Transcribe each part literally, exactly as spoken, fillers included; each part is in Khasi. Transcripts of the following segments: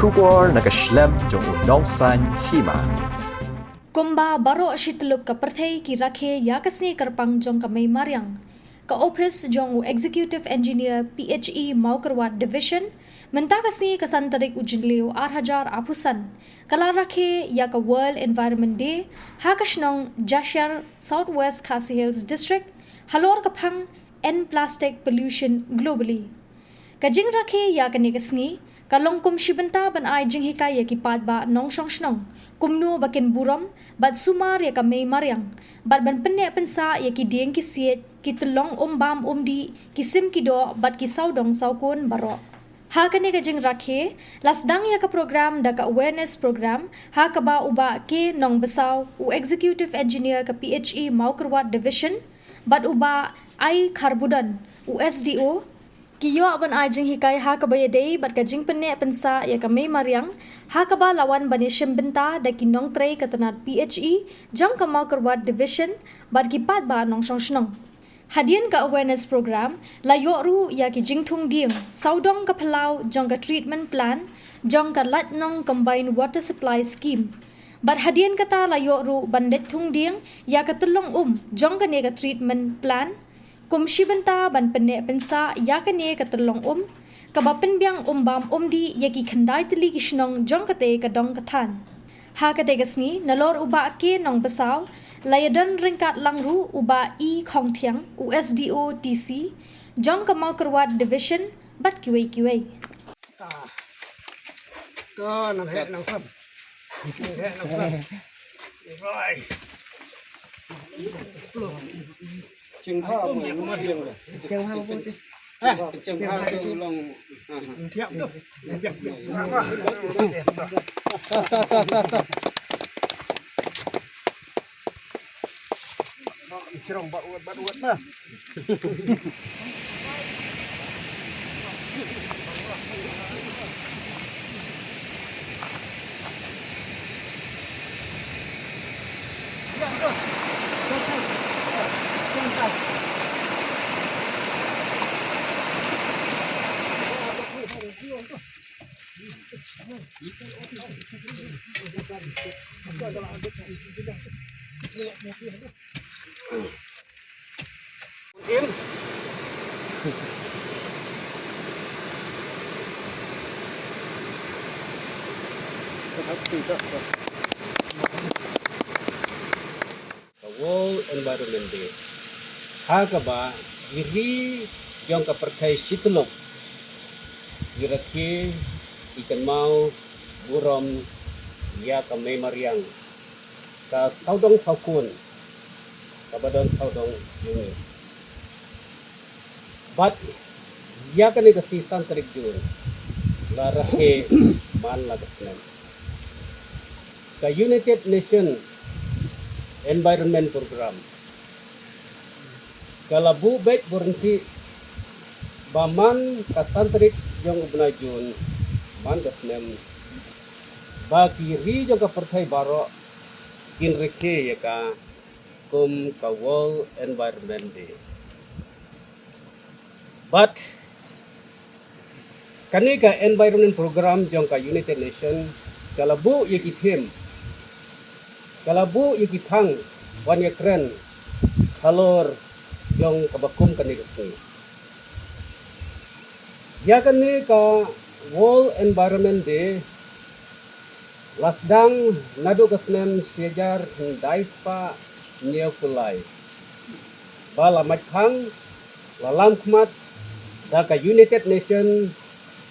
Khubor na ka shlem jong u Nongsaiñ Hima. Kumba baroh shi tyllup ka pyrthei ki rakhe ïa ka sngi kyrpang jong ka Mei Mariang, ka ophis jong u Executive Engineer P H E Mawkyrwat Division mynta ka sngi ka san tarik u Jylliew ar hajar arphew san ka la rakhe ïa ka World Environment Day ha ka shnong Jashiar, South West Khasi Hills District, halor ka phang End Plastic Pollution Globally. Ka jingrakhe ïa kane ka sngi ka long kum shi bynta ban ai jinghikai ïa ki paidbah nongshong shnong kumno ba kin burom bad sumar ïa ka Mei Mariang, bad ban pynneh pynsah ïa ki dieng ki siej, ki tyllong um bam um dih, ki sim ki doh bad ki sawdong sawkun baroh. Ha kane ka jingrakhe la sdang ïa ka program da ka awareness program ha kaba u Bah K Nongbasaw, u Executive Engineer ka P H E Mawkyrwat Division, bad u Bah I Kharbudon, u S D O, ki ïoh ban ai jinghikai ha kaba ïadei bad ka jingpynneh pynsah ïa ka Mei Mariang, ha kaba la wan ban ïashim bynta da ki nongtrei ka tnat P H E jong ka Mawkyrwat Division bad ki paidbah nongshong shnong. Hadien ka awareness program la ïoh ruh ïa ki jingthung dieng sawdong ka phyllaw jong ka treatment plant jong ka Laitnong Combined Water Supply Scheme. Bad hadien kata la ïoh ruh ban leit thung dieng ïa ka tyllong um jong kane ka treatment plant kum shi bynta ban pynneh pynsah ïa kane ka tyllong um kaba pynbiang um bam um dih ïa ki khyndai tylli ki shnong jong katei ka dong ka thaiñ. Ha katei ka sngi nalor u Bah K Nongbasaw la ïadon ryngkat lang ruh u Bah E Khongthiang, u S D O T C jong ka Mawkyrwat Division bad kiwei kiwei. To nang heh nang sam. Nang heh nang sam. Rai. Cheng ha bu, cheng ha bu. Cheng ha bu long. Thiap tu. Cheng ba uat ba uat na. Im. Ka World Environment Day, ha kaba ki ri jong ka pyrthei shi tyllup ki rakhe, ki kynmaw burom ïa ka Mei Mariang, ka sawdong sawkun kaba don sawdong jong ngi. Bad ïa kane ka sngi san tarik Jun la rakhe man la ka snem. Ka United Nation Environment Program ka la buh beit buryntih ba man ka san tarik jong u bnai Jun man ka snem ba ki ri jong ka pyrthei baroh kin rakhe ïa ka kum ka World Environment Day. Bad kane ka Environment Program jong ka United Nation ka la buh ïa ki theme, ka la buh ïa ki phang ban ïakren halor jong kaba kum kane ka sngi. Ïa kane ka World Environment Day la sdang naduh ka snem shi hajar khyndai spah hynñiewphew lai. Ba la mait phang, la lam khmat da ka United Nation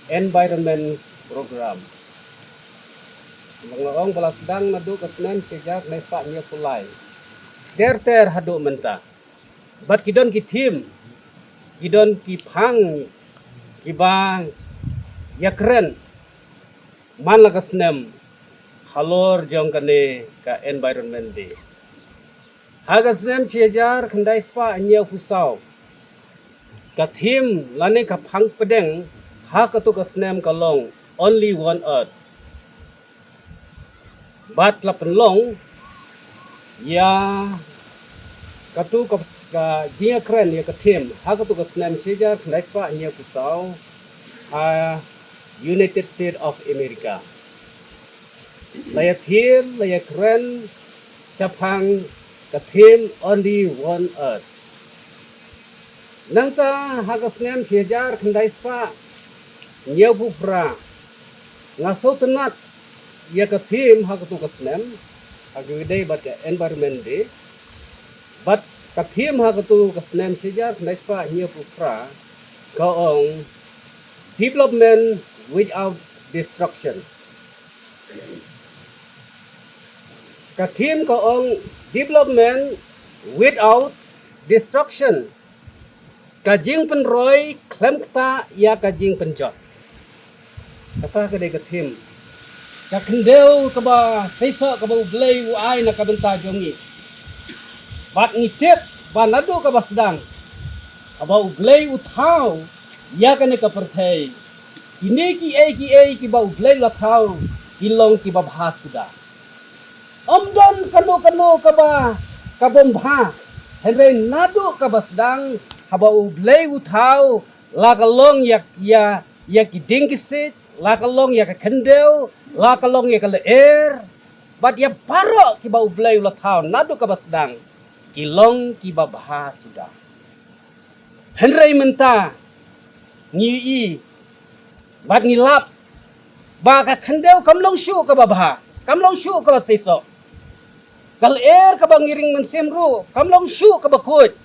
Environment Program. Nga ong ba la sdang naduh ka snem shi hajar khyndai spah hynñiewphew lai. Ter ter haduh mynta. Bad ki don ki theme, ki don ki phang kiba ïakren man la ka snem halor jong kane ka Environment Day. Ha ka snem shi hajar khyndai spah hynñiewphew saw, ka theme lane ka phang pdeng ha katu ka snem ka long Only One Earth. Bad la pynlong ïa katu ka, ka jingïakren ïa ka theme ha katu ka snem shi hajar khyndai spah hynñiewphew saw ha United States of America. La ïathied, la ïakren shaphang ka theme Only One Earth. Nangta ha ka snem shi hajar khyndai spah hynñiewphew phra, nga sngewtynnat ïa ka theme ha katu ka snem, ha ka dei bad ka Environment Day. Bad ka theme ha katu ka snem shi hajar khyndai spah hynñiewphew phra ka ong, Development Without Destruction. Ka theme ka ong, Development Without Destruction. Ka jingpynroi khlem ktah ïa ka jingpynjot. Kata ka dei ka theme. Ka khyndew kaba seisoh kaba U Blei u ai na ka bynta jong ngi. Bad ngi tip ba naduh kaba sdang, haba U Blei u thaw ïa kane ka pyrthei, kine kiei kiei kiba U Blei u la thaw ki long kiba bha suda. Ym don kano kano kaba, kabym bha. Hynrei naduh kaba sdang, haba U Blei u thaw, la ka long ïa, ïa, ïa ki dieng ki siej, la ka long ïa ka khyndew, la ka long ïa ka lyer, bad ïa baroh kiba U Blei u la thaw naduh kaba sdang, ki long kiba bha suda. Hynrei mynta ngi ïohi bad ngi lap ba ka khyndew kam long shuh kaba bha, kam long shuh kaba seisoh. Ka lyer kaba ngi ring mynsiem ruh kam long shuh kaba khuid.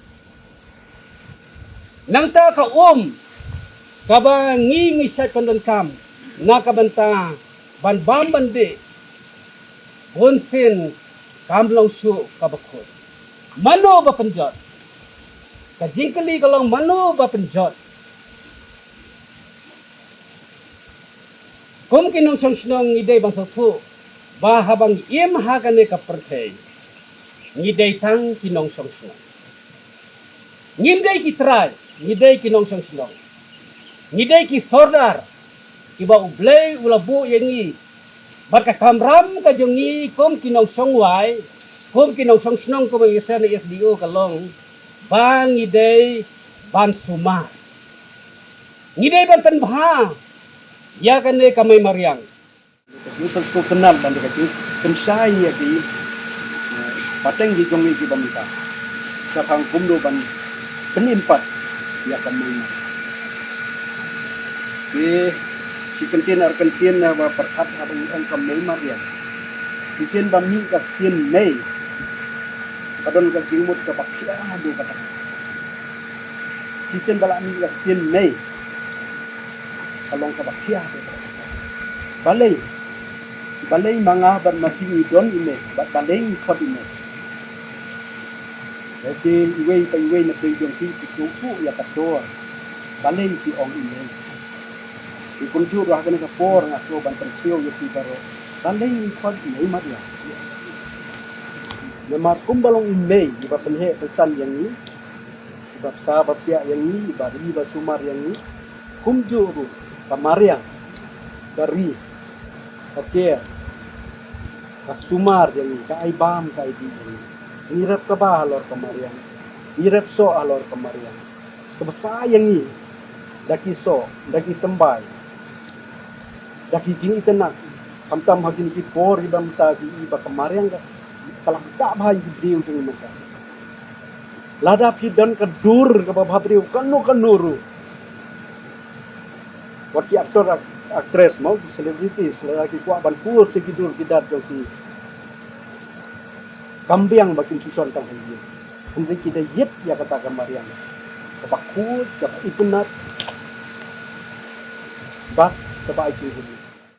Nangta ka um kaba ngi ngi shait pyndonkam na ka bynta ban bam ban dih, bunsien kam long shuh kaba khuid. Mano ba pynjot? Ka jingkylli ka long, mano ba pynjot? Kum ki nongshong shnong ngi dei ban sngewthuh ba haba ngi im ha kane ka pyrthei, ngi dei tang ki nongshong shnong. Ngim dei ki trai, ngi dei ki nongshong shnong. Ngi dei ki sordar kiba U Blei u la buh ïa ngi. Bad ka kamram ka jong ngi kum ki nongshong wai, kum ki nongshong shnong, kum ngi sngewthuh na S D O ka long, ba ngi dei ban sumar. Ngi dei ban pynbha ïa kane ka mei mariang. Ka jingpynsngewtynnat bad ka jingpynshai ïa ki, eh, pateng ki jong ngi kiba mynta. Shaphang kumno ban pynim pat ïa ka mei mariang. Ki, ki kyntien ar kyntien ba pyrkhat haba ngi ong ka mei mariang. Shisien ba mih ka ktien mei, ka don ka jingmut kaba khia haduh katta. Shisien ba la mih ka ktien mei, ka long kaba khia haduh katta. Balei? Balei ma nga bad ma phi ngi don i mei, bad balei ngi khot i mei? Lehse iwei pa iwei na pdeng jong phi ki sngewthuh ïa ka dor. Balei ki ong i mei? Te kumjuh ruh ha kane ka por nga sngew ban pynsngew ïa phi baroh. Balei ngi khot i mei mariang? Namar kumba long i mei, iba pynheh pynsan ïa ngi, iba bsa ba piah ïa ngi, iba ri ba sumar ïa ngi. Kumjuh ruh ka mariang, ka ri, ka ker, ka sumar ïa ngi, ka ai bam, ka ai dih ïa ngi. Ngi rep kaba halor ka mariang, ngi rep soh halor ka mariang. Kaba sa ïa ngi da ki soh, da ki symbai, da ki jingitynnat. Khamtam ha kine ki por kiba mynta ki, iba ka mariang ka, ka la ktah bha ïa ki briew jong ngi mynta. Lada phi don ka dur kaba bhabriew kano kano ruh, wat ki actor, act-, actress mo, ki celebrities, lada ki kwah ban pur sha ki dur ki dar jong ki, kam biang ba kin shu shon tang ha ïing. Hynrei ki da ïit ïa kata ka mariang kaba khuid, kaba itynnat, bad kaba ai kyrhun.